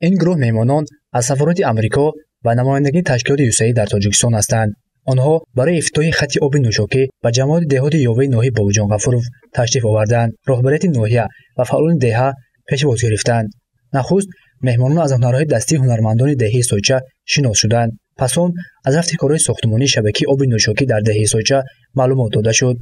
Ин гурӯҳ меҳмонон аз сафорати Амрико ва намояндагии ташкилоти ЮСАИД дар Тоҷикистон ҳастанд. Онҳо барои ифтитоҳи хати оби нӯшокӣ ба ҷамоати деҳоти Ёваи ноҳияи Бобоҷон Ғафуров ташриф оварданд. Роҳбарияти ноҳия ва фаъолони деҳа пешвоз гирифтанд. Нахуст меҳмонон аз ҳунарҳои дастии ҳунармандони деҳаи Сойча шинос шуданд. Пас он аз рафти корҳои сохтмонии шабакаи оби нӯшокӣ дар деҳаи Сойча маълумот дода шуд.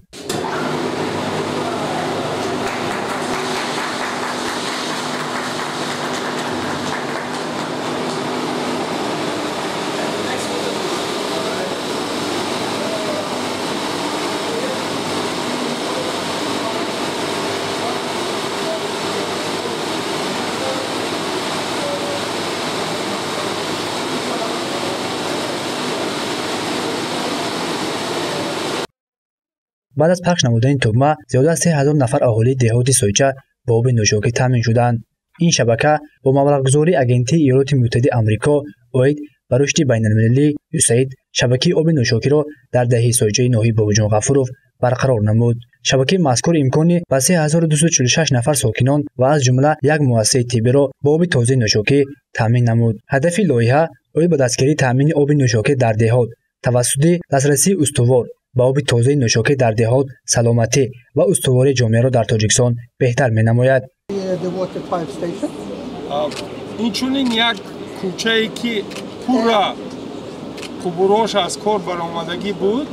Баъд аз пахш намудани тугма зиёда аз 3000 нафар аҳолии деҳоти Сойча бо оби нӯшокӣ таъмин шуданд. Ин шабака бо маблағгузории Агентии Иёлоти Муттаҳидаи Амрико оид ба рушди байналмилалӣ ЮСАИД шабакаи оби нӯшокиро дар деҳаи Сойчаи ноҳияи Бобоҷон Ғафуров барқарор намуд. Шабакаи мазкур имкони ба 3246 нафар сокинон ва аз ҷумла як муассисаи тиббиро бо оби тозаи нӯшокӣ таъмин намуд. Ҳадафи лоиҳа оид ба дастгирии таъмини оби нӯшокӣ дар деҳот тавассути дастрасии устувор ба оби тозаи нӯшокӣ дар деҳот, саломатӣ ва устувории ҷомеаро дар Тоҷикистон беҳтар менамояд. Инчунин як кӯчае ки пурра қубурош аз кор баромадагӣ буд,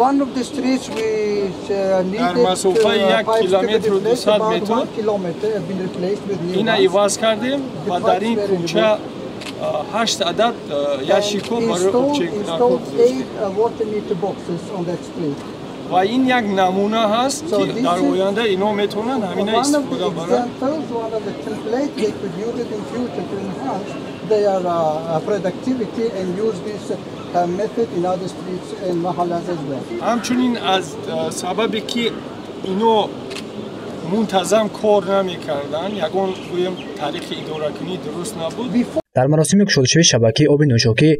дар масофаи 1 километру 200 метр ина иваз кардем ва дар ин кӯча 8 адад ящикҳо барои обчекунакҳо гузоштем. Ва ин як намуна ҳаст, ки дар оянда ино метавонанд ҳамина истифода баранд. Ҳамчунин аз сабабе ки ино мунтазам кор намекарданд, ягон гӯем таърихи идоракунӣ дуруст набуд. Дар маросими кушодашавии шабакаи оби нӯшокӣ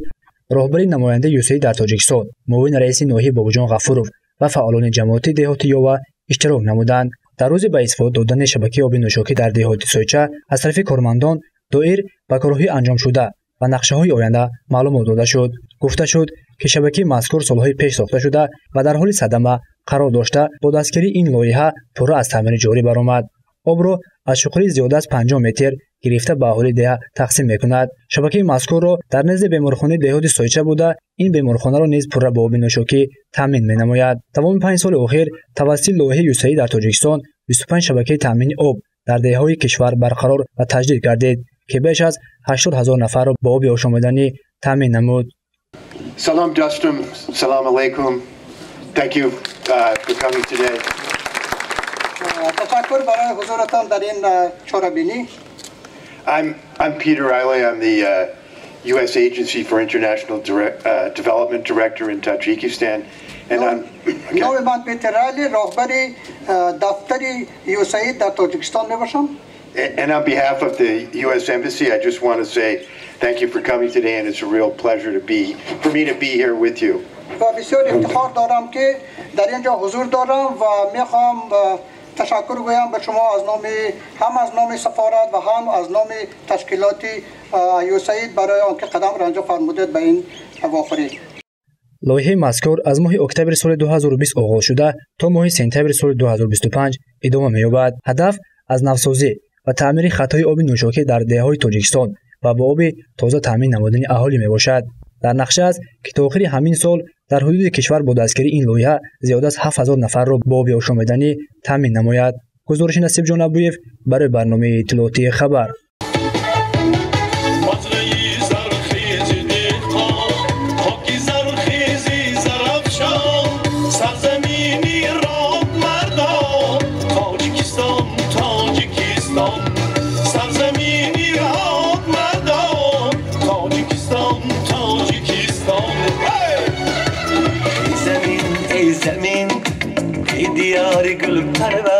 роҳбари намояндаи ЮСАИД дар Тоҷикистон, муовини раиси ноҳияи Бобоҷон Ғафуров ва фаъолони ҷамоати деҳоти Ёва иштирок намуданд. Дар рӯзи ба истифода додани шабакаи оби нӯшокӣ дар деҳоти Сойча аз тарафи кормандон доир ба корҳои анҷомшуда ва нақшаҳои оянда маълумот дода шуд. Гуфта шуд, ки шабакаи мазкур солҳои пеш сохта шуда ва дар ҳоли садама қарор дошта, бо дастгирии ин лоиҳа пурра аз таъмири ҷорӣ баромад. Обро аз чуқурии зиёда аз 50 метр гирифта ба аҳолии деҳа тақсим мекунад. Шабакаи мазкурро дар назди беморхонаи деҳоти Сойча буда, ин беморхонаро низ пурра бо оби нӯшокӣ таъмин менамояд. Тамоми 5 соли охир тавассути лоиҳаи ЮСАИД дар Тоҷикистон 25 шабакаи таъмини об дар деҳаҳои кишвар барқарор ва таҷдид гардид, ки беш аз 80 ҳазор нафарро бо оби ошомиданӣ таъмин намуд. Салом дӯстам, салом алайкум. Thank you for coming today. تشکر برای حضورتان در این چاره‌بینی. I'm Peter Riley. I'm the U.S. Agency for International Development Director in Tajikistan, and I'm. نام من پیتر رایلی، راهبر دفتر USAID در تاجیکستان میباشم. And on behalf of the U.S. Embassy, I just want to say thank you for coming today, and it's a real pleasure for me to be here with you. و بسیار افتخار دارم که در اینجا حضور دارم و میخوام تشکر گویم به شما از نام هم از نام سفارت و هم از نام تشکیلات USAID برای آنکه قدم رنجه فرمودید به این واخوری. Лоиҳаи мазкур аз моҳи октябри соли 2020 оғоз шуда то моҳи сентябри соли 2025 идома меёбад. Ҳадаф аз навсозӣ ва таъмири хатҳои оби нӯшокӣ дар деҳаҳои Тоҷикистон ва бо оби тоза таъмин намудани аҳолӣ мебошад. Дар нақша аст, ки то охири ҳамин сол дар ҳудуди кишвар бо дастгирии ин лоиҳа зиёда аз 7000 нафарро бо оби ошомиданӣ таъмин намояд. Гузориши Насибҷон Абуев барои барномаи иттилоотии Хабар. Ey zemin, ey diyar gül perver.